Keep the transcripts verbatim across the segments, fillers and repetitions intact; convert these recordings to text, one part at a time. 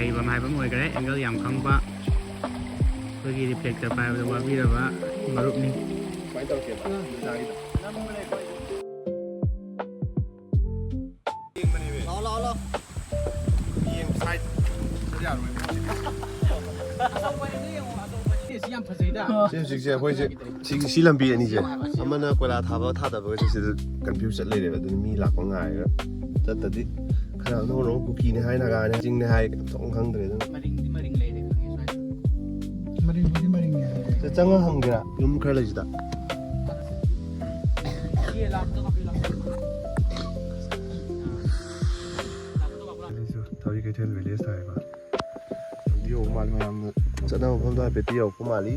ꯂꯩꯐꯝ ꯍꯥꯏꯕ ꯑꯃ ꯑꯣꯏꯈ꯭ꯔꯦ꯫ ꯑꯦꯡꯒꯜ ꯌꯥꯝ ꯈꯪꯕ, ꯑꯩꯈꯣꯏꯒꯤ ꯔꯤꯐ꯭ꯂꯦꯛꯇꯔ ꯄꯥꯏꯕꯗ ꯋꯥꯕꯤꯔꯕ ꯃꯔꯨꯞꯅꯤ꯫ ꯀꯃꯥꯏꯅ ꯇꯧꯔꯛꯀꯦꯕ ꯅꯨꯡꯗꯥꯡꯒꯤꯗꯣ? ꯂꯥꯛꯑꯣ, ꯂꯥꯛꯑꯣ, ꯂꯥꯛꯑꯣ꯫ ꯌꯦꯡ ꯁꯥꯏꯠ ꯌꯥꯔꯣꯏ꯫ ꯁꯤ ꯌꯥꯝ ꯐꯖꯩꯗ꯫ ꯁꯤ ꯍꯧꯖꯤꯛꯁꯦ ꯑꯩꯈꯣꯏꯁꯦ ꯁꯤꯒꯤ, ꯁꯤ ꯂꯝꯕꯤ ꯑꯅꯤꯁꯦ, ꯑꯃꯅ ꯀꯣꯏꯂꯥ ꯊꯥꯕ ꯊꯥꯗꯕꯒꯁꯦ ꯁꯤꯗ ꯀꯟꯐ꯭ꯌꯨꯁ ꯆꯠ ꯂꯩꯔꯦꯕ꯫ ꯑꯗꯨꯅ ꯃꯤ ꯂꯥꯛꯄ ꯉꯥꯏꯔꯒ ꯆꯠꯇꯗꯤ, ꯈꯔ ꯑꯃꯅ ꯀꯨꯀꯤꯅꯦ ꯍꯥꯏ, ꯅꯥꯒꯥꯅꯦ, ꯆꯤꯡꯅꯦ ꯍꯥꯏ, ꯑꯝꯊꯣꯛꯅ ꯈꯪꯗ꯭ꯔꯦ꯫ ꯑꯗꯨꯅ ꯃꯔꯤꯡꯗꯤ ꯃꯔꯤꯡ ꯂꯩꯔꯦ ꯈꯪꯉꯦ ꯁ꯭ꯋꯥꯏꯗ꯫ ꯃꯔꯤꯡꯕꯨꯗꯤ ꯃꯔꯤꯡꯅꯦ ꯍꯥꯏꯌꯦ꯫ ꯁꯤꯗ ꯆꯪꯉ ꯍꯪꯒꯦꯔꯥ? ꯌꯨꯝ ꯈꯔ ꯂꯩꯁꯤꯗ꯫ ꯁꯤ ꯂꯥꯛꯇ ꯀꯥꯞꯄꯤ, ꯂꯥꯛꯇ꯫ ꯂꯥꯛꯇ ꯀꯥꯞꯄꯤ, ꯂꯥꯛꯇ꯫ ꯁꯤꯁꯨ ꯊꯧꯔꯤ ꯀꯩꯊꯦꯜ ꯚꯤꯂꯦꯖ ꯇꯥꯏꯀꯣ꯫ ꯌꯧꯕ ꯃꯥꯜꯂꯤ, ꯃꯌꯥꯝꯅ ꯆꯠꯅꯕ ꯃꯐꯝꯗꯣ ꯍꯥꯏꯐꯦꯠꯇꯤ ꯌꯧꯔꯛꯄ ꯃꯥꯜꯂꯤ꯫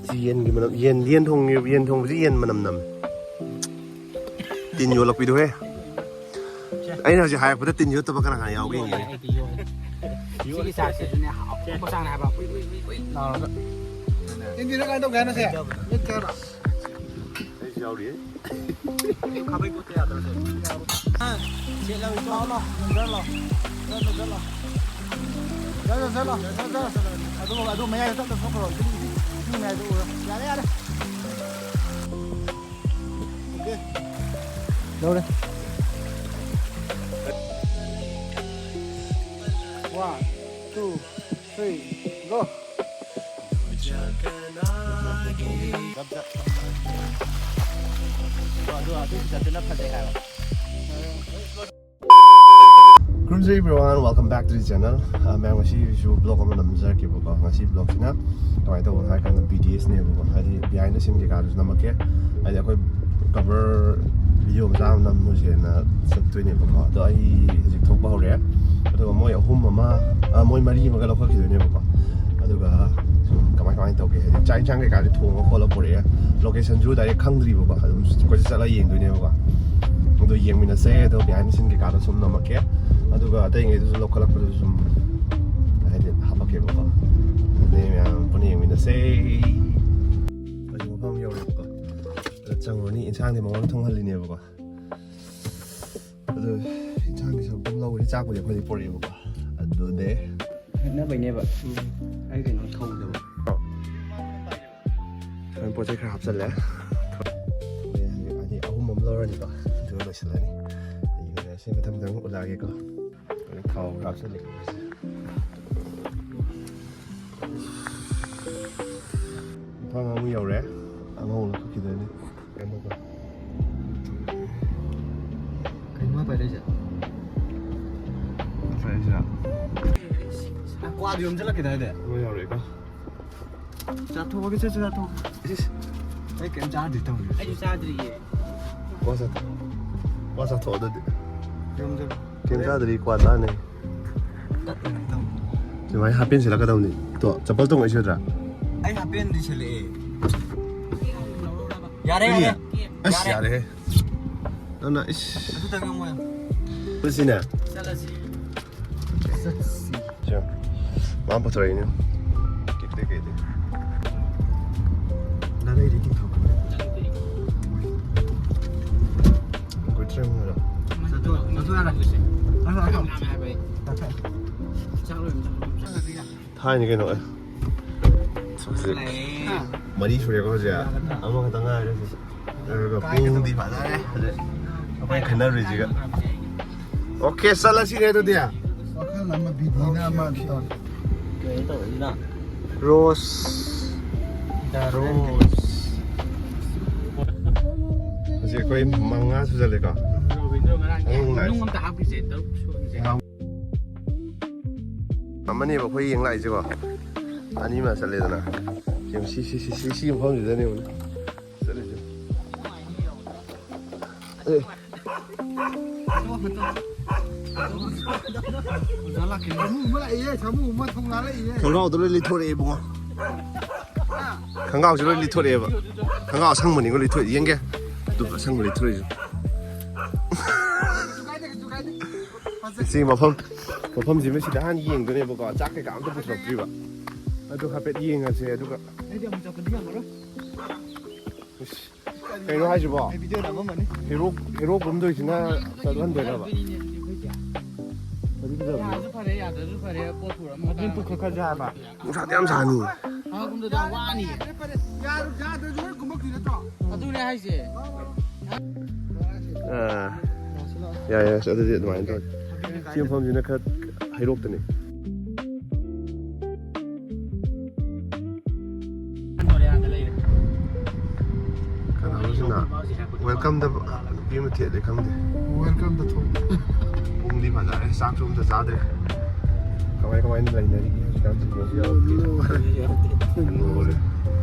ꯁꯤ ꯌꯦꯟꯒꯤ ꯃꯅꯝ, ꯌꯦꯟ, ꯌꯦꯟ ꯊꯣꯡꯉꯤ, ꯌꯦꯟ ꯊꯣꯡꯕꯁꯤ ꯌꯦꯟ ꯃꯅꯝ ꯅꯝꯃꯦ꯫ ꯇꯤꯟ ꯌꯣꯜꯂꯛꯄꯤꯗꯣꯍꯦ꯫ ꯑꯩꯅ ꯍꯧꯖꯤꯛ ꯍꯥꯏꯔꯛꯄꯗ ꯇꯤꯟ ꯌꯣꯠꯇꯕ ꯀꯅꯥ ꯀꯅꯥ ꯌꯥꯎꯒꯦ ꯌꯦꯡꯒꯦ꯫ ꯑꯩꯗꯤ ꯌꯣꯜꯂꯦ꯫ ꯁꯤꯒꯤ ꯆꯥꯛꯁꯤꯁꯨꯅꯦ ꯍꯥꯎꯕ ꯆꯥꯡꯅꯦ ꯍꯥꯏꯕ꯫ ꯄꯨꯏ ꯄꯨꯏ ꯄꯨꯏ ꯄꯨꯏ ꯂꯥꯎꯔꯒ꯫ ꯇꯤꯟꯗꯤꯅ ꯀꯃꯥꯏꯅ ꯇꯧꯒꯦ ꯍꯥꯏꯅꯣ ꯁꯦ? ꯃꯤꯠ ꯀꯩ ꯍꯥꯏꯕ? ꯑꯩꯁꯨ ꯌꯥꯎꯔꯤꯌꯦ꯫ ꯈꯥꯕꯩ ꯀꯣꯠꯇ ꯌꯥꯗ꯭ꯔꯣ ꯁꯦ? ꯁꯦ, ꯂꯥꯎ, ꯂꯥꯎ, ꯂꯥꯎ, ꯂꯥꯎ, ꯂꯥꯎ, ꯂꯥꯎ, ꯂꯥꯎ, ꯂꯥꯎ꯫ ꯆꯠꯂꯣ, ꯆꯠꯂꯣ, ꯆꯠꯂꯣ, ꯆꯠꯂꯣ, ꯆꯠꯂꯣ꯫ ꯑꯗꯨ, ꯑꯗꯨ ꯃꯌꯥꯏꯗ ꯇꯞꯅ ꯊꯣꯛꯈ꯭ꯔꯣ꯫ ꯏꯁꯤꯡ, ꯏꯁꯤꯡ ꯃꯌꯥꯏꯗ ꯎꯔꯣ꯫ ꯌꯥꯔꯦ, ꯌꯥꯔꯦ꯫ Okay. ꯂꯧꯔꯦ꯫ One, two, three, go. ꯑꯗꯨ, ꯑꯗꯨ ꯐꯖꯕꯗꯨꯅ ꯐꯖꯩ ꯍꯥꯏꯕ꯫ Greetings everyone, welcome back to the channel. ꯑ, ꯃꯌꯥꯝ, ꯉꯁꯤꯁꯨ vlog ꯑꯃ ꯅꯝꯖꯔꯛꯀꯦꯕꯀꯣ꯫ ꯉꯁꯤ vlogꯁꯤꯅ ꯀꯃꯥꯏꯅ ꯇꯧꯕꯅꯣ ꯍꯥꯏ ꯀꯥꯟꯗ, B T Sꯅꯦꯕꯀꯣ, ꯍꯥꯏꯗꯤ behind the scene ꯀꯩꯀꯥꯗꯨꯁꯨ ꯅꯝꯃꯛꯀꯦ꯫ ꯍꯥꯏꯗꯤ ꯑꯩꯈꯣꯏ cover video ꯃꯆꯥ ꯑꯃ ꯅꯝꯃꯨꯁꯦꯅ ꯆꯠꯇꯣꯏꯅꯦꯕꯀꯣ꯫ ꯑꯗꯣ ꯑꯩ ꯍꯧꯖꯤꯛ ꯊꯣꯛꯄ ꯍꯧꯔꯦ꯫ ꯑꯗꯨꯒ ꯃꯣꯏ ꯑꯍꯨꯝ ꯑꯃ, ꯑ, ꯃꯣꯏ ꯃꯔꯤ ꯑꯃꯒ ꯂꯧꯈꯠꯈꯤꯗꯣꯏꯅꯦꯕꯀꯣ꯫ ꯑꯗꯨꯒ ꯁꯨꯝ ꯀꯃꯥꯏ ꯀꯃꯥꯏꯅ ꯇꯧꯒꯦ, ꯍꯥꯏꯗꯤ ꯆꯥꯛ ꯏꯟꯁꯥꯡ ꯀꯩꯀꯥꯗꯤ ꯊꯣꯡꯉ ꯈꯣꯠꯂ ꯄꯨꯔꯛꯑꯦ꯫ Locationꯁꯨ direct ꯈꯪꯗ꯭ꯔꯤꯕꯀꯣ, ꯑꯗꯨꯝ ꯀꯣꯏꯆꯠ ꯆꯠꯂ ꯌꯦꯡꯗꯣꯏꯅꯦꯕꯀꯣ꯫ ꯑꯗꯣ ꯌꯦꯡꯃꯤꯟꯅꯁꯦ꯫ ꯑꯗꯣ behind the scene ꯀꯩꯀꯥꯗꯣ ꯁꯨꯝ ꯅꯝꯃꯛꯀꯦ꯫ ꯑꯗꯨꯒ ꯑꯇꯩꯉꯩꯗꯨꯁꯨ ꯂꯧꯈꯠꯂꯛꯄꯗꯨꯁꯨ ꯁꯨꯝ ꯍꯥꯄꯛꯀꯦꯕꯀꯣ꯫ ꯑꯗꯨꯗꯤ ꯃꯌꯥꯝ ꯄꯨꯟꯅ ꯌꯦꯡꯃꯤꯟꯅꯁꯦ꯫ ꯑꯩꯈꯣꯏ ꯃꯐꯝ ꯌꯧꯔꯦꯕꯀꯣ꯫ ꯑꯗ ꯆꯪꯉꯨꯔꯅꯤ꯫ ꯏꯟꯁꯥꯡꯗꯤ ꯃꯉꯣꯟꯗ ꯊꯣꯡꯍꯜꯂꯤꯅꯦꯕꯀꯣ꯫ ꯑꯗꯨ ꯏꯟꯁꯥꯡꯒꯤ ꯁꯔꯨꯛꯇ ꯂꯧꯔꯦ꯫ ꯆꯥꯛꯄꯨꯗꯤ ꯑꯩꯈꯣꯏꯗꯤ ꯄꯨꯔꯛꯑꯦꯕꯀꯣ꯫ ꯑꯗꯨꯗꯤ ꯅꯛꯅꯕꯩꯅꯦꯕ꯫ ꯑꯩ ꯀꯩꯅꯣ ꯊꯧꯗꯕ꯫ ꯍꯣꯔꯦꯟ ꯄꯣꯠ ꯆꯩ ꯈꯔ ꯍꯥꯞꯆꯜꯂꯦ꯫ ꯍꯣꯔꯦꯟ ꯍꯧꯖꯤꯛ ꯑꯅꯤ ꯑꯍꯨꯝ ꯑꯃ ꯂꯧꯔꯅꯤꯀꯣ꯫ ꯑꯗꯨꯒ ꯂꯣꯏꯁꯤꯜꯂꯅꯤ꯫ ꯑꯩ ꯁꯤ ꯃꯊꯪ ꯃꯊꯪ ꯎꯠꯂꯛꯑꯒꯦꯀꯣ꯫ ꯊꯥꯎ ꯍꯥꯞꯆꯜꯂꯦ꯫ ꯏꯝꯐꯥꯜ ꯉꯥꯃꯨ ꯌꯧꯔꯦ꯫ ꯑꯉꯧꯕ ꯂꯧꯊꯣꯛꯈꯤꯗꯣꯏꯅꯦ꯫ ꯀꯩꯅꯣꯒ꯫ ꯀꯩꯅꯣ ꯄꯥꯏꯔꯛꯏꯁꯦ? ꯄꯥꯏꯔꯛꯏꯁꯤꯔꯥ? ꯀ꯭ꯋꯥꯗ ꯌꯣꯝꯁꯤꯜꯂꯛꯈꯤꯗꯥꯏꯅꯦ? ꯑꯃ ꯌꯧꯔꯛꯑꯦꯀꯣ꯫ ꯆꯥꯊꯣꯛꯑꯒꯦ, ꯆꯠ ꯆꯠ ꯆꯥꯊꯣꯛꯑꯒꯦ꯫ ꯏꯁ, ꯏꯁ꯫ ꯑꯩ ꯀꯩꯝ ꯆꯥꯗ꯭ꯔꯤ ꯇꯧꯔꯤ꯫ ꯑꯩꯁꯨ ꯆꯥꯗ꯭ꯔꯤꯌꯦ꯫ ꯀ꯭ꯋꯥ ꯆꯥꯊꯣꯛ-, ꯀ꯭ꯋꯥ ꯆꯥꯊꯣꯛꯑꯣ ꯑꯗꯨꯗꯤ꯫ ꯌꯣꯝꯁꯤꯜꯂꯣ꯫ ꯀꯩꯝ ꯆꯥꯗ꯭ꯔꯤ, ꯀ꯭ꯋꯥ ꯆꯥꯅꯤ꯫ ꯇꯠꯂꯅꯤ ꯇꯧꯔꯤ꯫ ꯁꯨꯃꯥꯏꯅ ꯍꯥꯞꯄꯦꯟ ꯁꯦꯠꯂꯛꯀꯗꯧꯅꯤ꯫ ꯇꯣ, ꯆꯄꯜ ꯇꯣꯡꯉꯛꯏꯁꯤ ꯅꯠꯇ꯭ꯔꯥ? ꯑꯩ ꯍꯥꯞꯄꯦꯟꯗꯤ ꯁꯦꯠꯂꯛꯑꯦ꯫ ꯌꯥꯔꯦ, ꯀꯔꯤ? ꯌꯥꯔꯦ꯫ ꯑꯁ, ꯌꯥꯔꯦ꯫ ꯌꯥꯔꯦꯍꯦ꯫ ꯅꯪꯅ, ꯏꯁ꯫ ꯑꯗꯨꯇꯪ ꯌꯣꯝꯃꯣ꯫ ꯆꯠꯁꯤꯅꯦ꯫ ꯆꯠꯂꯁꯤ꯫ ꯆꯠꯁꯤ꯫ ꯁꯦ꯫ ꯃꯥ ꯄꯨꯊꯣꯔꯛꯏꯅꯦ꯫ ꯀꯦꯛꯇꯩ ꯀꯩꯗꯩ꯫ ꯅꯥꯔꯩꯗꯤ ꯇꯤꯡꯊꯣꯛꯈ꯭ꯔꯦ꯫ ꯀꯨꯏꯗ꯭ꯔꯦ ꯃꯣꯏꯗꯣ꯫ ꯆꯠꯊꯣꯛ-, ꯆꯠꯊꯣꯛ ꯌꯥꯔꯦ꯫ ꯑꯁ, ꯑꯁ꯫ ꯆꯥꯛ ꯂꯣꯏꯔꯦ, ꯆꯥꯛ ꯂꯣꯏꯔꯦ꯫ ꯊꯥꯏꯅ ꯀꯩꯅꯣ, ꯑꯦ꯫ ꯍꯧꯖꯤꯛ ꯂꯩ꯫ ꯃꯔꯤ ꯁꯨꯔꯦꯀꯣ ꯍꯧꯖꯤꯛ꯫ ꯑꯃꯈꯛꯇ ꯉꯥꯏꯔꯦ ꯍꯧꯖꯤꯛ꯫ ꯑꯗꯨꯒ ꯄꯨꯡꯗꯤ ꯐꯖꯔꯦ ꯍꯧꯖꯤꯛ꯫ ꯑꯩꯈꯣꯏ ꯈꯟꯅꯔꯨꯏꯁꯤꯒ꯫ ꯑꯣꯀꯦ, ꯆꯠꯂꯁꯤꯅꯦ ꯑꯗꯨꯗꯤ꯫ ꯋꯥꯈꯜ ꯑꯃ ꯕꯤꯗꯤꯅ ꯑꯃ ꯑꯗꯨ ꯇꯧꯔꯦ꯫ ꯀꯩꯅꯣ ꯇꯧꯔꯛꯏꯁꯤꯅ? ꯔꯣꯁ꯫ ꯗ ꯔꯣꯁ꯫ ꯍꯧꯖꯤꯛ ꯑꯩꯈꯣꯏ ꯃꯉꯥ ꯁꯨꯖꯜꯂꯦꯀꯣ꯫ ꯔꯣꯕꯤꯟꯗꯣ ꯉꯔꯥꯡ ꯑꯍꯨꯝ ꯂꯥꯛꯑꯦ꯫ ꯅꯨꯡ ꯑꯝꯇ ꯍꯥꯞꯈꯤꯁꯦ, ꯇꯔꯨꯛ ꯁꯨꯍꯟꯁꯦ꯫ ꯑꯃꯅꯦꯕ ꯑꯩꯈꯣꯏ ꯌꯦꯡ ꯂꯥꯛꯏꯁꯦꯀꯣ꯫ ꯑꯅꯤꯃ ꯆꯠꯂꯦꯗꯅ꯫ ꯌꯦꯡꯉꯨ, ꯁꯤ, ꯁꯤ, ꯁꯤ, ꯁꯤ, ꯁꯤ ꯃꯐꯝꯁꯤꯗꯅꯦꯕ ꯆꯠꯂꯤꯁꯦ꯫ ꯑꯦ꯫ ꯑꯣꯖꯥ ꯂꯥꯛꯈꯤꯅꯤ꯫ ꯁꯥꯃꯨ ꯑꯃ ꯂꯥꯛꯏꯌꯦ, ꯁꯥꯃꯨ ꯑꯃ ꯊꯣꯡ ꯂꯥꯜꯂꯛꯏꯌꯦ꯫ ꯈꯣꯡꯒ꯭ꯔꯥꯎꯗꯣ ꯂꯣꯏ ꯂꯤꯠꯊꯣꯔꯛꯑꯦ ꯏꯕꯨꯡꯉꯣ꯫ ꯈꯣꯡꯒ꯭ꯔꯥꯎꯁꯦ ꯂꯣꯏ ꯂꯤꯠꯊꯣꯔꯛꯑꯦꯕ꯫ ꯈꯣꯡꯒ꯭ꯔꯥꯎ ꯑꯁꯪꯕꯅꯤꯀꯣ ꯂꯤꯠꯊꯣꯔꯛꯏ꯫ ꯌꯦꯡꯒꯦ꯫ ꯑꯗꯨ ꯑꯁꯪꯕ ꯂꯤꯠꯊꯣꯔꯛꯏꯁꯦ꯫ ꯀꯩꯁꯨ ꯀꯥꯏꯗꯦ, ꯀꯩꯁꯨ ꯀꯥꯏꯗꯦ꯫ ꯐꯖꯩ꯫ ꯁꯤ ꯃꯐꯝ, ꯃꯐꯝꯁꯤꯃ ꯁꯤꯗ ꯍꯥꯟꯅ ꯌꯦꯡꯗꯣꯏꯅꯦꯕꯀꯣ꯫ ꯆꯥꯛ ꯀꯩꯀꯥ ꯑꯝꯇ ꯄꯨꯊꯣꯔꯛꯇ꯭ꯔꯤꯕ꯫ ꯑꯗꯨ ꯍꯥꯏꯐꯦꯠ ꯌꯦꯡꯉꯁꯦ꯫ ꯑꯗꯨꯒ ꯑꯩꯗꯤ ꯑꯃꯨꯛ ꯆꯠꯄꯗꯤ ꯉꯝꯃꯔꯣꯏ꯫ ꯏꯁ, ꯀꯩꯅꯣ ꯍꯥꯏꯁꯤꯕꯣ? ꯑꯩ ꯚꯤꯗꯤꯑꯣ ꯅꯝꯃꯝꯃꯅꯤ꯫ ꯍꯦꯔꯣ, ꯍꯦꯔꯣ ꯀꯨꯝꯗꯣꯏꯁꯤꯅ ꯆꯠꯍꯟꯗꯣꯏꯔꯕ? ꯐꯗꯤ ꯐꯖꯕꯅꯦ꯫ ꯌꯥꯔꯁꯨ ꯐꯔꯦ, ꯌꯥꯗ꯭ꯔꯁꯨ ꯐꯔꯦ, ꯄꯣꯠ ꯄꯨꯔꯛꯑꯝꯃꯣ꯫ ꯑꯗꯨꯝ ꯄꯨꯈꯠꯈ꯭ꯔꯁꯦ ꯍꯥꯏꯕ꯫ ꯅꯨꯡꯁꯥꯗꯤ ꯌꯥꯝ ꯁꯥꯅꯤ꯫ ꯊꯥꯒꯨꯝꯗꯨꯗ ꯋꯥꯅꯤ꯫ ꯌꯥꯔ-, ꯌꯥꯗ꯭ꯔꯁꯨ ꯍꯣꯏ ꯀꯨꯝꯃꯛꯇꯣꯏ ꯅꯠꯇ꯭ꯔꯣ? ꯑꯗꯨꯅꯦ ꯍꯥꯏꯁꯦ꯫ ꯑꯥ꯫ ꯌꯥꯏ, ꯌꯥꯏ, ꯑꯗꯨꯗꯤ ꯑꯗꯨꯃꯥꯏꯅ ꯇꯧꯔꯁꯤ꯫ ꯁꯤ ꯃꯐꯝꯁꯤꯅ ꯈꯔ ꯍꯩꯔꯣꯛꯇꯅꯤ꯫ ꯀꯅꯥꯅꯣꯁꯤꯅ? Welcome the ꯅꯨꯄꯤ ꯑꯃ ꯊꯦꯠꯂꯦ ꯈꯪꯗꯦ꯫ Welcome the ꯊꯣꯡ꯫ ꯄꯨꯡꯗꯤ ꯐꯖꯔꯦ, ꯆꯥꯛꯁꯨ ꯑꯝꯇ ꯆꯥꯗ꯭ꯔꯦ꯫ ꯀꯃꯥꯏ ꯀꯃꯥꯏꯅ ꯂꯩꯅꯔꯤꯒꯦ ꯍꯧꯖꯤꯛꯀꯥꯟꯁꯤꯕꯨ? ꯂꯣꯏꯔꯦ꯫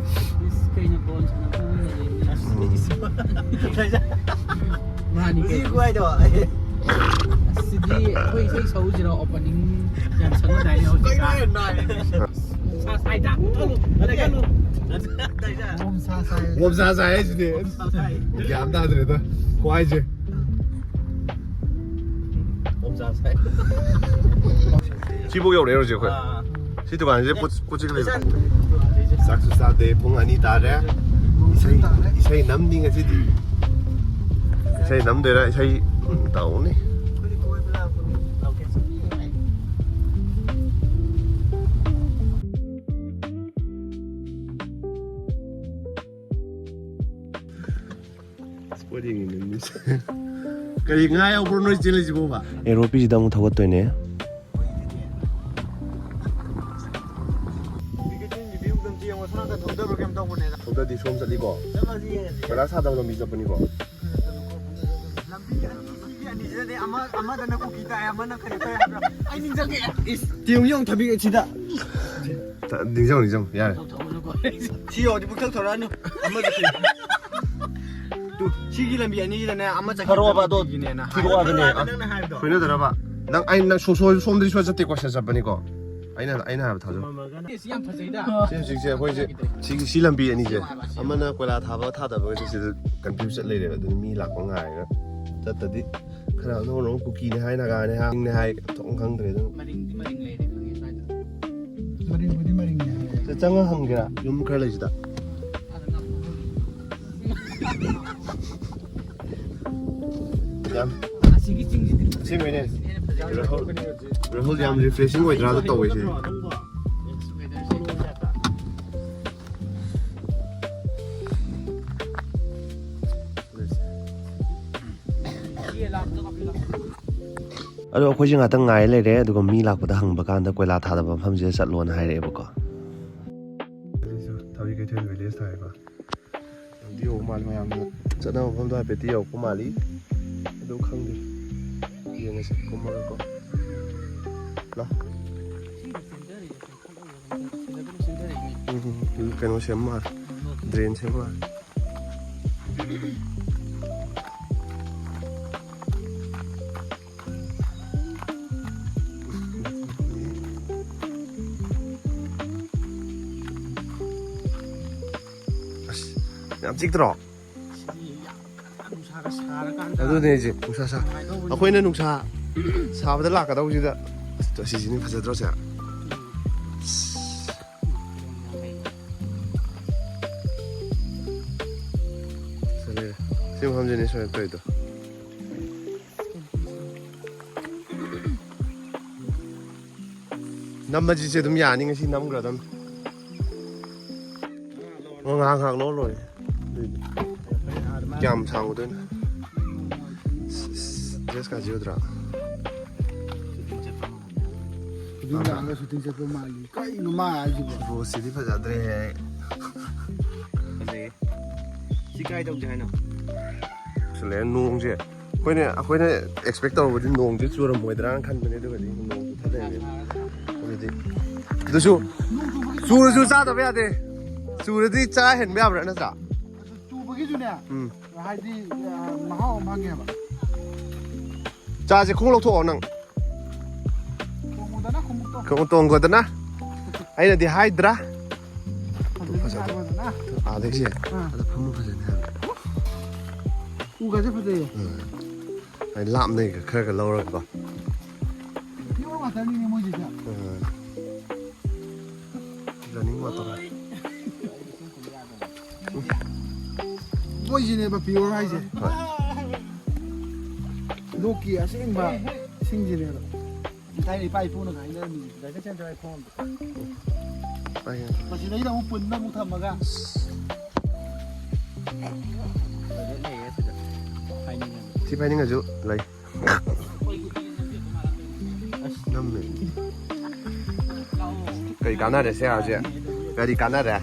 ꯏꯁ, ꯀꯩꯅꯣ ꯕꯣꯜ ꯁꯥꯟꯅꯕ ꯎꯝ꯫ ꯃꯥꯅꯤ ꯀꯩꯅꯣ꯫ ꯑꯁꯤꯗꯤ ꯑꯩꯈꯣꯏ ꯏꯁꯩ ꯁꯛꯎꯁꯤꯔꯣ? Opening ꯌꯥꯝ ꯁꯛꯅꯗꯥꯏꯅꯦ ꯍꯧꯖꯤꯛ꯫ ꯅꯨꯡꯁꯥ ꯁꯥꯏꯗ꯫ ꯃꯨꯊꯠꯂꯨ꯫ ꯂꯩꯈꯠꯂꯨ꯫ ꯃꯣꯝ ꯁꯥ ꯁꯥꯏ꯫ ꯃꯣꯝ ꯁꯥ ꯁꯥꯏ ꯍꯥꯏꯁꯤꯗꯤ꯫ ꯒ꯭ꯌꯥꯟ ꯇꯥꯗ꯭ꯔꯦꯗ꯫ ꯈ꯭ꯋꯥꯏꯁꯦ꯫ ꯃꯣꯝ ꯁꯥ ꯁꯥꯏ꯫ ꯁꯤꯐꯥꯎ ꯌꯧꯔꯛꯑꯦ ꯍꯧꯖꯤꯛ ꯑꯩꯈꯣꯏ꯫ ꯑꯥ꯫ ꯁꯤ ꯗꯨꯀꯥꯟꯁꯦ ꯄꯣꯠ, ꯄꯣꯠ ꯆꯩ ꯂꯩꯕ꯫ ꯆꯥꯛꯁꯨ ꯆꯥꯗꯦ, ꯄꯨꯡ ꯑꯅꯤ ꯇꯥꯔꯦ꯫ ꯏꯁꯩ, ꯏꯁꯩ ꯅꯝꯅꯤ ꯉꯁꯤꯗꯤ꯫ ꯏꯁꯩ ꯅꯝꯗꯣꯏꯔꯥ? ꯏꯁꯩ, ꯎꯝ, ꯇꯧꯅꯤ꯫ Sport ꯌꯦꯡꯉꯤꯅꯦ ꯃꯤꯁꯦ꯫ ꯀꯔꯤ ꯉꯥ ꯌꯥꯎꯕ꯭ꯔꯣ ꯅꯣꯏ ꯆꯦꯜꯂꯤꯁꯤꯕꯣꯕ? ꯑꯦꯔꯣꯄꯤꯁꯤꯗ ꯑꯃꯨꯛ ꯊꯧꯒꯠꯇꯣꯏꯅꯦ꯫ ꯊꯧꯗꯗꯤ ꯁꯣꯝ ꯆꯠꯂꯤꯀꯣ꯫ ꯀꯣꯏꯂꯥꯁ ꯊꯥꯗꯕ ꯂꯝꯕꯤ ꯆꯠꯄꯅꯤꯀꯣ꯫ ꯂꯝꯕꯤ ꯑꯅꯤꯁꯤꯗꯅꯦ, ꯑꯃ, ꯑꯃꯗꯅ ꯀꯨꯀꯤ ꯇꯥꯏ, ꯑꯃꯅ ꯀꯩꯅꯣ ꯇꯧꯋꯦ ꯍꯥꯏꯕ꯭ꯔꯥ? ꯑꯩ ꯅꯤꯡꯁꯤꯡꯉꯛꯑꯦ꯫ ꯏꯁ, ꯇꯤꯌꯨꯡ ꯌꯦꯡꯉꯨ ꯊꯕꯤ ꯁꯤꯗ꯫ ꯅꯤꯡꯁꯤꯡꯉꯨ, ꯅꯤꯡꯁꯤꯡꯉꯨ, ꯌꯥꯔꯦ꯫ ꯁꯤ ꯌꯧꯔꯗꯤ ꯄꯨꯛꯊꯛ ꯊꯧꯔꯛꯑꯅꯨ꯫ ꯑꯃꯗꯨ ꯁꯤ꯫ ꯇꯨ, ꯁꯤꯒꯤ ꯂꯝꯕꯤ ꯑꯅꯤꯁꯤꯗꯅꯦ, ꯑꯃ ꯆꯠꯈꯤꯕ ꯊꯧꯔꯛꯑꯣꯕ ꯑꯗꯣ, ꯂꯝꯕꯤꯅꯦꯅ ꯍꯥꯏ꯫ ꯊꯤꯔꯛꯑꯣ ꯍꯥꯏꯕꯅꯦ꯫ ꯅꯪꯅ ꯍꯥꯏꯕꯗꯣ꯫ ꯁꯣꯏꯅꯗꯅꯕ꯫ ꯅꯪ, ꯑꯩ, ꯅꯪ ꯁꯣ-, ꯁꯣ-, ꯁꯣꯝꯗꯗꯤ ꯁꯨꯡꯆꯠ ꯆꯠꯇꯦꯀꯣ, ꯁꯤꯗ ꯆꯠꯄꯅꯤꯀꯣ꯫ ꯑꯩꯅ, ꯑꯩꯅ ꯍꯥꯏꯕ ꯊꯥꯖꯧ꯫ ꯁꯤ ꯌꯥꯝ ꯐꯖꯩꯗ꯫ ꯁꯤ ꯍꯧꯖꯤꯛꯁꯦ ꯑꯩꯈꯣꯏꯁꯦ ꯁꯤꯒꯤ, ꯁꯤ ꯂꯝꯕꯤ ꯑꯅꯤꯁꯦ, ꯑꯃꯅ ꯀꯣꯏꯂꯥ ꯊꯥꯕ ꯊꯥꯗꯕꯒꯁꯦ ꯁꯤꯗ confuse ꯆꯠ ꯂꯩꯔꯦꯕ꯫ ꯑꯗꯨꯅ ꯃꯤ ꯂꯥꯛꯄ ꯉꯥꯏꯔꯒ ꯆꯠꯇꯗꯤ ꯅꯣꯡ ꯅꯣꯡ ꯀꯨꯀꯤꯅꯦ ꯍꯥꯏ, ꯅꯥꯒꯥꯅꯦ ꯍꯥꯏ, ꯆꯤꯡꯅꯦ ꯍꯥꯏ, ꯊꯣꯛ ꯈꯪꯗ꯭ꯔꯦ ꯑꯗꯨꯝ꯫ ꯃꯔꯤꯡꯗꯤ ꯃꯔꯤꯡ ꯂꯩꯔꯦ ꯈꯪꯉꯦ ꯁ꯭ꯋꯥꯏꯗ꯫ ꯃꯔꯤꯡꯕꯨꯗꯤ ꯃꯔꯤꯡꯅꯦ ꯍꯥꯏꯌꯦ꯫ ꯁꯤꯗ ꯆꯪꯉ ꯍꯪꯒꯦꯔꯥ? ꯌꯨꯝ ꯈꯔ ꯂꯩꯁꯤꯗ꯫ ꯑꯗ ꯉꯥꯄ꯭ꯔꯨꯝ ꯌꯥꯝ ꯑꯁꯤꯒꯤ ꯆꯤꯡꯁꯤꯗꯤ ꯑꯁꯦꯡꯕꯩꯅꯦ꯫ ꯍꯦꯟꯅ ꯐꯖꯩ꯫ ꯔꯥꯍꯨꯜ, ꯔꯥꯍꯨꯜ ꯌꯥꯝ refreshing ꯑꯣꯏꯗ꯭ꯔꯥ ꯑꯗꯨ ꯇꯧꯋꯦ ꯁꯤꯗꯤ꯫ Weatherꯁꯦ꯫ ꯑꯗꯣ ꯑꯩꯈꯣꯏꯁꯦ ꯉꯥꯛꯇꯪ ꯉꯥꯏ ꯂꯩꯔꯦ, ꯑꯗꯨꯒ ꯃꯤ ꯂꯥꯛꯄꯗ ꯍꯪꯕ ꯀꯥꯟꯗ ꯀꯣꯏꯂꯥ ꯊꯥꯗꯕ ꯃꯐꯝꯁꯤꯗ ꯆꯠꯂꯣꯅ ꯍꯥꯏꯔꯛꯑꯦꯕꯀꯣ꯫ ꯊꯕꯤ ꯀꯩꯊꯦꯜ village ꯊꯥꯏꯀꯣ꯫ ꯌꯧꯗꯤ ꯌꯧꯕ ꯃꯥꯜꯂꯤ ꯃꯌꯥꯝꯗꯣ꯫ ꯆꯠꯅꯕ ꯃꯐꯝꯗꯣ ꯍꯥꯏꯐꯦꯠꯇꯤ ꯌꯧꯔꯛꯄ ꯃꯥꯜꯂꯤ꯫ ꯑꯗꯨ ꯈꯪꯗꯦ꯫ ꯌꯦꯡꯉꯁꯤ ꯀꯨꯝꯃꯒꯀꯣ꯫ ꯂꯥ꯫ ꯎꯝ, ꯀꯩꯅꯣ ꯁꯦꯝ ꯃꯥꯜꯂꯦ꯫ Drain ꯁꯦꯝ ꯃꯥꯜꯂꯦ꯫ ꯑꯁ, ꯌꯥꯝ ꯆꯤꯛꯇ꯭ꯔꯣ? ꯁꯤꯗꯤ ꯌꯥꯝ ꯅꯨꯡꯁꯥꯒ ꯁꯥꯔꯀꯥꯟꯗ ꯑꯗꯨꯅꯦ ꯑꯩꯁꯦ, ꯅꯨꯡꯁꯥ ꯁꯥ-, ꯅꯨꯡꯉꯥꯏꯗꯧꯕꯅꯤ꯫ ꯑꯩꯈꯣꯏꯅ ꯅꯨꯡꯁꯥ ꯁꯥꯕꯗ ꯂꯥꯛꯀꯗꯧꯕꯁꯤꯗ꯫ ꯑꯁ, ꯑꯁꯤꯁꯤꯅꯤ ꯐꯖꯗ꯭ꯔꯣ ꯁꯦ? ꯎꯝ꯫ ꯁꯤ ꯂꯩꯔꯦ꯫ ꯁꯤ ꯃꯐꯝꯁꯤꯅꯦ ꯁꯨꯃꯥꯏꯅ ꯇꯧꯔꯤꯗꯣ꯫ ꯅꯝꯕꯁꯤꯁꯦ ꯑꯗꯨꯝ ꯌꯥꯅꯤ, ꯉꯁꯤ ꯅꯝꯈ꯭ꯔꯗꯝꯅꯤ꯫ ꯑꯣ, ꯉꯥꯏꯍꯥꯛ ꯉꯥꯏꯍꯥꯛ ꯂꯧꯔ ꯂꯣꯏꯔꯦ꯫ ꯑꯗꯨꯏꯗꯤ꯫ ꯀꯌꯥꯝ ꯁꯥꯡꯉꯨꯗꯣꯏꯅꯣ? ꯗ꯭ꯔꯦꯁ ꯀꯥꯁꯦ ꯎꯗ꯭ꯔꯥ? ꯍꯧꯖꯤꯛ ꯂꯥꯛꯑꯒ shooting ꯆꯠꯄ ꯃꯥꯜꯂꯤ꯫ ꯀꯩꯅꯣ ꯃꯥ ꯍꯥꯏꯁꯤꯕꯣ? ꯔꯣꯁꯁꯤꯗꯤ ꯐꯖꯗ꯭ꯔꯦꯍꯦ꯫ ꯐꯖꯩꯌꯦ꯫ ꯁꯤ ꯀꯥꯏ ꯇꯧꯁꯦ ꯍꯥꯏꯅꯣ? ꯁꯤꯂꯦ ꯅꯣꯡꯁꯦ꯫ ꯑꯩꯈꯣꯏꯅ, ꯑꯩꯈꯣꯏꯅ expect ꯇꯧꯔꯨꯕꯗꯤ ꯅꯣꯡꯁꯦ ꯆꯨꯔꯝꯃꯣꯏꯗ꯭ꯔꯥꯅ ꯈꯟꯕꯅꯦ, ꯑꯗꯨꯒꯗꯤ ꯅꯣꯡ ꯆꯨꯊꯗꯣꯏꯅꯦ꯫ ꯑꯗꯨꯗꯤ ꯑꯗꯨꯁꯨ ꯆꯨꯔꯁꯨ ꯆꯥꯗꯕ ꯌꯥꯗꯦ꯫ ꯆꯨꯔꯗꯤ ꯆꯥ ꯍꯦꯟꯕ ꯌꯥꯕ꯭ꯔꯥ, ꯅꯠꯇ꯭ꯔꯥ? ꯑꯗꯨ ꯆꯨꯕꯒꯤꯁꯨꯅꯦ, ꯎꯝ꯫ ꯍꯥꯏꯗꯤ, ꯑ, ꯃꯍꯥꯎ ꯑꯃ ꯐꯪꯉꯦꯕ꯫ ꯆꯥꯁꯦ, ꯈꯣꯡꯎꯞ ꯂꯧꯊꯣꯛꯑꯣ ꯅꯪ꯫ ꯇꯣꯡꯉꯨꯗꯅ ꯈꯣꯡꯎꯞꯇꯣ꯫ ꯈꯣꯡꯎꯞ ꯇꯣꯡꯒꯗꯅ꯫ ꯑꯩꯅꯗꯤ ꯍꯥꯏꯗ꯭ꯔꯥ꯫ ꯐꯖꯅ ꯐꯖꯕ꯫ ꯁꯥꯔꯣꯗꯅ꯫ ꯑꯥꯗꯒꯤꯁꯦ꯫ ꯑꯥ꯫ ꯑꯗ ꯐꯝꯃ ꯐꯖꯅꯤ ꯍꯥꯏꯕ꯫ ꯎꯒꯁꯦ ꯐꯖꯩꯌꯦ꯫ ꯎꯝ꯫ ꯂꯥꯞꯅꯩꯒ ꯈꯔꯒ ꯂꯧꯔꯒꯀꯣ꯫ Pure waterꯅꯤꯅꯦ ꯃꯣꯏꯁꯤꯗꯤ꯫ ꯑꯥ꯫ Running water꯫ ꯃꯣꯏꯁꯤꯅꯦꯕ pure ꯍꯥꯏꯁꯦ꯫ ꯍꯣꯏ꯫ ꯂꯣꯛꯀꯤ ꯑꯁꯦꯡꯕ ꯏꯁꯤꯡꯁꯤꯅꯦꯕ꯫ ꯊꯥꯏꯅ ꯏꯄꯥ ꯏꯄꯨꯅ ꯍꯥꯏꯅꯔꯝꯃꯤꯁꯦ꯫ ꯃꯁꯤꯗꯩꯗ ꯑꯃꯨꯛ ꯄꯨꯟꯅ ꯑꯃꯨꯛ ꯊꯝꯃꯒ꯫ ꯁꯤ ꯐꯥꯏꯅꯤꯡꯉꯁꯨ ꯂꯩ꯫ ꯑꯁ, ꯅꯝꯃꯦ꯫ ꯀꯔꯤ ꯀꯥꯟꯅꯔꯦ ꯁꯦ ꯍꯧꯖꯤꯛ? ꯀꯔꯤ ꯀꯥꯟꯅꯔꯦ?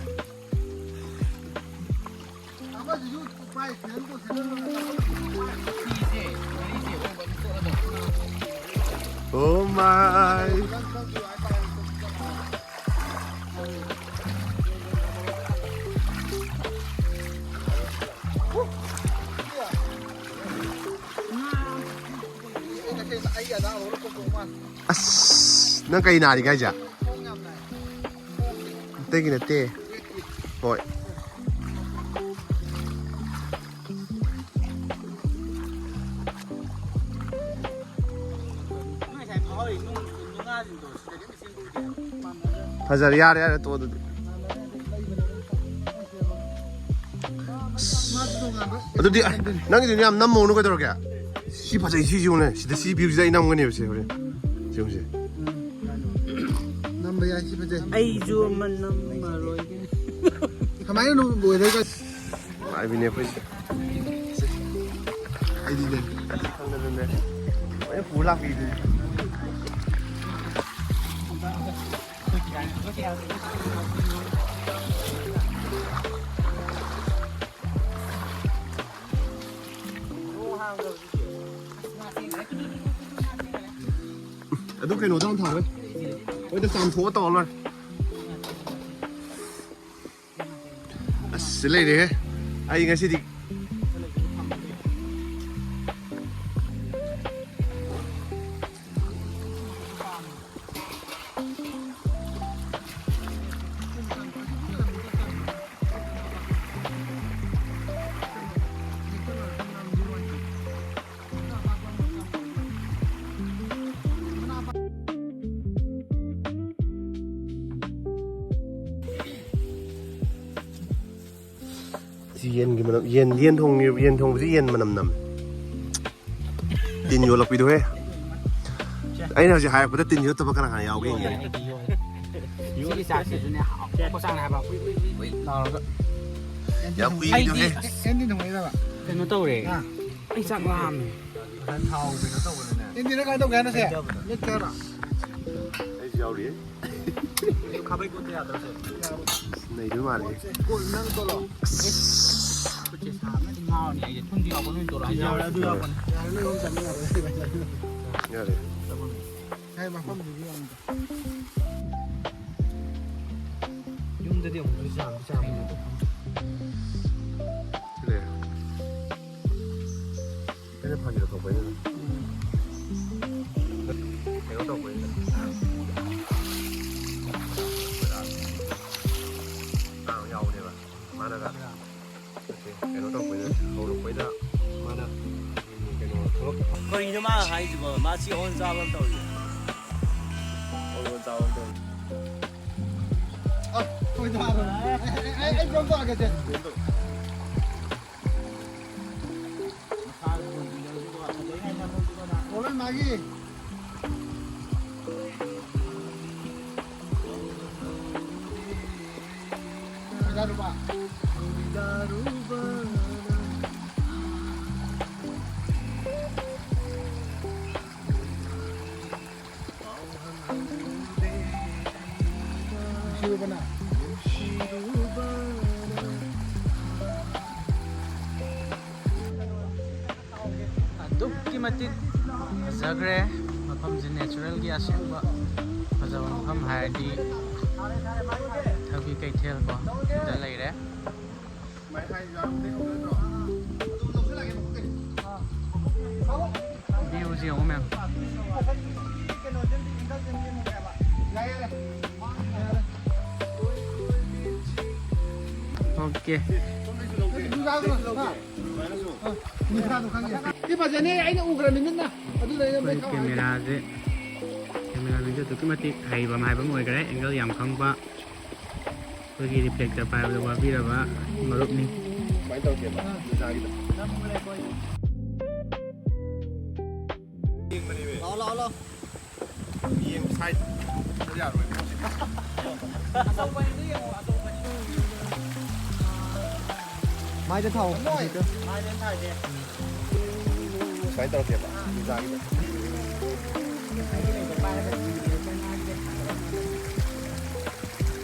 Oh my! ꯑꯁ, ꯅꯪ ꯀꯩ ꯅꯥꯔꯤꯒꯦ ꯍꯥꯏꯁꯦ? ꯑꯇꯩꯒꯤ ꯅꯠꯇꯦ꯫ ꯍꯣꯏ꯫ ꯐꯖꯔꯦ, ꯌꯥꯔꯦ, ꯌꯥꯔꯦ, ꯇꯣꯛꯑꯣ ꯑꯗꯨꯗꯤ꯫ ꯑꯁ, ꯑꯗꯨꯗꯤ, ꯑ, ꯅꯪꯒꯤꯗꯨꯗꯤ ꯌꯥꯝ ꯅꯝꯃꯧꯅꯨ ꯀꯩꯗꯧꯔꯒꯦ? ꯁꯤ ꯐꯖꯩ, ꯁꯤ ꯌꯦꯡꯉꯨꯅꯦ꯫ ꯁꯤꯗ ꯁꯤ viewꯁꯤꯗ ꯑꯩ ꯅꯝꯒꯅꯦꯕ ꯁꯦ ꯍꯣꯔꯦꯟ꯫ ꯁꯤ ꯌꯦꯡꯉꯨꯁꯦ꯫ ꯅꯝꯕ ꯌꯥꯏ, ꯁꯤ ꯐꯖꯩ꯫ ꯑꯩꯁꯨ ꯑꯃ ꯅꯝꯃꯔꯣꯏꯒꯦ꯫ ꯀꯃꯥꯏꯅ ꯅꯣꯡ ꯂꯣꯏꯔꯒ? ꯅꯨꯡꯉꯥꯏꯕꯤꯅꯦ ꯑꯩꯈꯣꯏꯁꯦ꯫ ꯑꯩꯗꯤꯅꯦ꯫ ꯂꯣꯏꯅ ꯄꯨ ꯂꯥꯛꯄꯤꯗꯨꯅꯦ꯫ ꯑꯗꯨ ꯀꯩꯅꯣꯗ ꯍꯥꯟꯅ ꯊꯥꯎꯋꯦ꯫ ꯍꯣꯏꯗ ꯆꯥꯝꯊꯣꯛꯑ ꯇꯧꯔ ꯂꯣꯏꯔꯦ꯫ ꯑꯁ ꯂꯩꯔꯦꯍꯦ꯫ ꯑꯩ ꯉꯁꯤꯗꯤ ꯌꯦꯟꯒꯤ ꯃꯅꯝ, ꯌꯦꯟ, ꯌꯦꯟ ꯊꯣꯡꯉꯤ, ꯌꯦꯟ ꯊꯣꯡꯕꯁꯤ ꯌꯦꯟ ꯃꯅꯝ ꯅꯝꯃꯤ꯫ ꯇꯤꯟ ꯌꯣꯠꯂꯛꯄꯤꯗꯣꯍꯦ꯫ ꯑꯩꯅ ꯍꯧꯖꯤꯛ ꯍꯥꯏꯔꯛꯄꯗ ꯇꯤꯟ ꯌꯣꯠꯇꯕ ꯀꯅꯥ ꯀꯅꯥ ꯌꯥꯎꯒꯦ ꯌꯦꯡꯒꯦ꯫ ꯁꯤꯒꯤ ꯆꯥꯛꯁꯤꯁꯨꯅꯦ ꯍꯥꯎꯕ ꯆꯥꯡꯅꯦ ꯍꯥꯏꯕ꯫ ꯎꯏ, ꯎꯏ, ꯎꯏ, ꯎꯏ ꯂꯥꯎꯔꯒ꯫ ꯌꯥꯝ ꯀꯨꯏꯔꯦ꯫ ꯑꯩꯗꯤ ꯑꯁ, ꯑꯦꯟꯗꯤ ꯊꯣꯡꯉꯛꯏꯔꯕ? ꯀꯩꯅꯣ ꯇꯧꯔꯦ꯫ ꯑꯥ꯫ ꯑꯩ ꯆꯥꯛ ꯂꯥꯝꯃꯦ꯫ ꯉꯁꯥꯏ ꯊꯥꯎ ꯀꯩꯅꯣ ꯇꯧꯕꯅꯤꯅꯦ꯫ ꯑꯦꯟꯗꯤ ꯅꯪ ꯀꯃꯥꯏꯅ ꯇꯧꯒꯦ ꯍꯥꯏꯅꯣ ꯁꯦ? ꯆꯥꯕꯗꯣ꯫ ꯃꯤꯠ ꯀꯌꯥꯔꯣ? ꯑꯩꯁꯨ ꯌꯥꯎꯔꯤꯌꯦ꯫ ꯈꯥꯕꯩ ꯀꯣꯠꯇ ꯌꯥꯗ꯭ꯔꯣ ꯁꯦ? ꯅꯩꯗꯣꯏ ꯃꯥꯜꯂꯦ꯫ ꯀꯣꯠ ꯅꯪ ꯀꯣꯠꯂꯣ꯫ ꯈꯨꯠꯁꯦ ꯁꯥꯕꯅꯗꯤ ꯉꯥꯎꯔꯅꯤ ꯑꯩꯁꯦ꯫ ꯊꯨꯝꯁꯨ ꯌꯥꯎꯕ ꯂꯣꯏ ꯇꯧꯔꯣ꯫ ꯌꯥꯎꯔꯦ, ꯑꯗꯨ ꯌꯥꯎꯕꯅꯦ꯫ ꯌꯥꯔꯦ, ꯅꯣꯏ ꯑꯍꯨꯝ ꯆꯥꯃꯤꯟꯅꯔꯣ꯫ ꯌꯥꯔꯦ꯫ ꯍꯥꯏ ꯃꯐꯝꯗꯨꯗꯤ ꯌꯥꯝ ꯌꯨꯝꯗꯗꯤ ꯑꯃꯨꯛꯁꯨ ꯆꯥꯕꯗꯤ ꯆꯥꯕꯅꯦ꯫ ꯁꯤꯅꯦ꯫ ꯑꯩꯅ ꯐꯥꯒꯤ ꯇꯧꯊꯣꯛꯄꯩꯅꯦ꯫ ꯀꯩꯅꯣ ꯇꯧꯕꯩꯅꯦ꯫ ꯑꯥ, ꯌꯥꯎꯕꯅꯦꯕ꯫ ꯃꯥꯅꯒ꯫ ꯅꯠꯇꯦ, ꯀꯩꯅꯣ ꯇꯧꯕꯩꯗ, ꯍꯧꯔꯛꯄꯩꯗ ꯃꯥꯅ, ꯎꯝ, ꯀꯩꯅꯣ, ꯊꯕꯛ ꯀꯔꯤꯅꯣ ꯃꯥ ꯍꯥꯏꯁꯤꯕꯣ? ꯃꯥ ꯁꯤ ꯑꯣꯟ ꯆꯥꯕ ꯑꯃ ꯇꯧꯔꯤ꯫ ꯑꯣꯟ ꯆꯥꯕ ꯑꯃ ꯇꯧꯔꯤ꯫ ꯑ, ꯍꯣꯏ, ꯇꯥꯔꯣ꯫ ꯑꯩ, ꯑꯩ, ꯑꯩ ꯐꯣꯟ ꯇꯧꯔꯛꯀꯦ, ꯆꯦ꯫ ꯀꯣꯂꯣꯏ ꯃꯥꯒꯤ꯫ ꯀꯣꯏꯗꯥꯔꯨꯕ꯫ ꯅꯨꯡꯁꯤꯔꯨꯕꯅ꯫ ꯑꯗꯨꯛꯀꯤ ꯃꯇꯤꯛ ꯐꯖꯈ꯭ꯔꯦ ꯃꯐꯝꯁꯦ, natural ꯒꯤ ꯑꯁꯦꯡꯕ ꯐꯖꯕ ꯃꯐꯝ ꯍꯥꯏꯔꯗꯤ ꯊꯕꯤ ꯀꯩꯊꯦꯜ ꯀꯣ, ꯁꯤꯗ ꯂꯩꯔꯦ꯫ View ꯁꯦ ꯌꯦꯡꯉꯣ ꯃꯌꯥꯝ꯫ Okay꯫ ꯁꯤ ꯐꯖꯅꯤ, ꯑꯩꯅ ꯎꯈ꯭ꯔ ꯅꯨꯃꯤꯠꯅ꯫ ꯑꯗꯨꯗ ꯑꯩꯅ ꯑꯩꯈꯣꯏ ꯃꯩ ꯊꯥꯎ ꯍꯥꯏꯒꯦ꯫ Camera ꯁꯦ, camera ꯃꯤꯁꯨ ꯑꯗꯨꯛꯀꯤ ꯃꯇꯤꯛ ꯍꯩꯕ ꯑꯃ ꯍꯥꯏꯕ ꯑꯃ ꯑꯣꯏꯈ꯭ꯔꯦ, angle ꯌꯥꯝ ꯈꯪꯕ꯫ ꯑꯩꯈꯣꯏꯒꯤ reflector ꯄꯥꯏꯕꯗ ꯋꯥꯕꯤꯔꯕ ꯃꯔꯨꯞꯅꯤ꯫ ꯀꯃꯥꯏꯅ ꯇꯧꯔꯛꯀꯦꯕ ꯅꯤꯁꯥꯒꯤꯗꯣ? ꯌꯦꯡꯕꯅꯦꯃꯦ꯫ ꯂꯥꯛꯑꯣ, ꯂꯥꯛꯑꯣ, ꯂꯥꯛꯑꯣ꯫ ꯌꯦꯡ ꯁꯥꯏꯠ ꯌꯥꯔꯣꯏ꯫ ꯃꯥꯏꯗ ꯊꯥꯎ꯫ ꯃꯥꯏꯗ ꯊꯥꯏꯁꯦ꯫ ꯁꯨꯃꯥꯏꯅ ꯇꯧꯔꯛꯀꯦꯕ ꯅꯤꯁꯥꯒꯤꯗꯣ꯫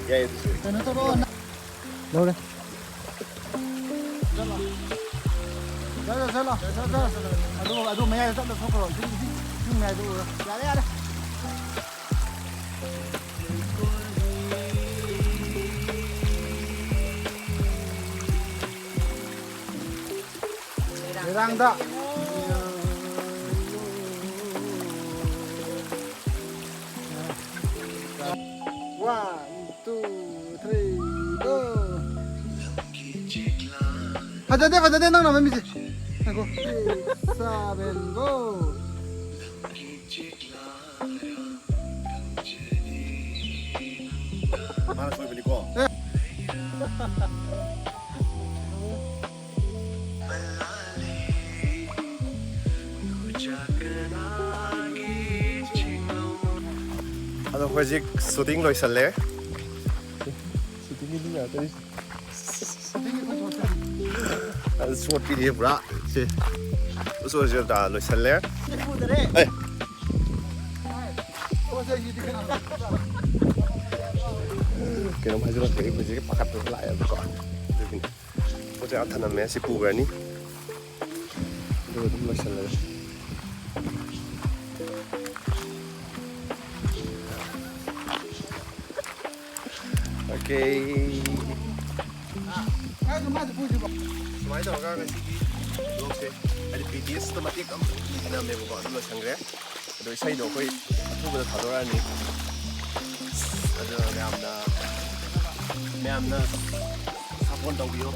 ꯌꯥꯏ ꯑꯗꯨꯁꯨ꯫ ꯀꯩꯅꯣ ꯇꯧꯔꯣ꯫ ꯂꯧꯔꯦ꯫ ꯆꯠꯂꯣ꯫ ꯆꯠꯂꯣ, ꯆꯠꯂꯣ, ꯆꯠꯂꯣ, ꯆꯠꯂꯣ꯫ ꯑꯗꯨ, ꯑꯗꯨ ꯃꯌꯥꯏꯗ ꯆꯠꯂ ꯊꯣꯛꯈ꯭ꯔꯣ꯫ ꯏꯁꯤꯡ, ꯏꯁꯤꯡ, ꯏꯁꯤꯡ ꯃꯌꯥꯏꯗ ꯎꯔꯣ꯫ ꯌꯥꯔꯦ, ꯌꯥꯔꯦ꯫ ꯃꯣꯏꯔꯥꯡꯗ꯫ One, two, three, go. ꯐꯖꯗꯦ, ꯐꯖꯗꯦ, ꯅꯪꯅ ꯃꯃꯤꯁꯦ꯫ ꯉꯥꯏꯈꯣ꯫ Six, seven, go. ꯃꯥꯅ ꯁꯣꯏꯕꯅꯤꯀꯣ꯫ ꯑꯦ꯫ ꯑꯗꯣ ꯍꯧꯖꯤꯛ ꯁꯨꯇꯤꯡ ꯂꯣꯏꯁꯜꯂꯦ꯫ ꯁꯨꯇꯤꯡꯒꯤ ꯃꯤ ꯉꯥꯛꯇꯅꯤ꯫ ꯑꯗꯨ ꯁꯣꯠꯄꯤꯔꯦ ꯄꯨꯔꯥ꯫ ꯁꯦ꯫ ꯎꯁꯣꯏꯁꯦ ꯇꯥ ꯂꯣꯏꯁꯜꯂꯦ꯫ ꯑꯦ꯫ ꯀꯩꯅꯣꯝ ꯍꯥꯏꯖꯔꯛꯀꯦ, ꯑꯩ ꯍꯧꯖꯤꯛ ꯄꯥꯈꯠꯄ ꯂꯥꯛꯑꯦꯕꯀꯣ꯫ ꯑꯗꯨꯒꯤꯅꯦ꯫ ꯄꯣꯠ ꯆꯩ ꯑꯥ ꯊꯅꯝꯃꯦ, ꯁꯤ ꯄꯨꯈ꯭ꯔꯅꯤ꯫ ꯑꯗꯨꯒ ꯑꯗꯨꯝ ꯂꯣꯏꯁꯜꯂꯒꯦ꯫ ꯑꯣꯀꯦ꯫ ꯁꯨꯃꯥꯏꯅ ꯇꯧꯔꯒ ꯉꯁꯤꯒꯤ vlogꯁꯦ, ꯍꯥꯏꯗꯤ, ꯕꯤ ꯇꯤ ꯑꯦꯁꯇ ꯃꯇꯦꯛ ꯑꯃ ꯅꯝꯃꯦꯕꯀꯣ, ꯑꯗꯨ ꯂꯣꯏꯁꯟꯈ꯭ꯔꯦ꯫ ꯑꯗꯣ ꯏꯁꯩꯗꯣ ꯑꯩꯈꯣꯏ ꯑꯊꯨꯕꯗ ꯊꯥꯗꯣꯔꯛꯑꯅꯤ꯫ ꯑꯗꯨꯅ ꯃꯌꯥꯝꯅ, ꯃꯌꯥꯝꯅ support ꯇꯧꯕꯤꯌꯨ꯫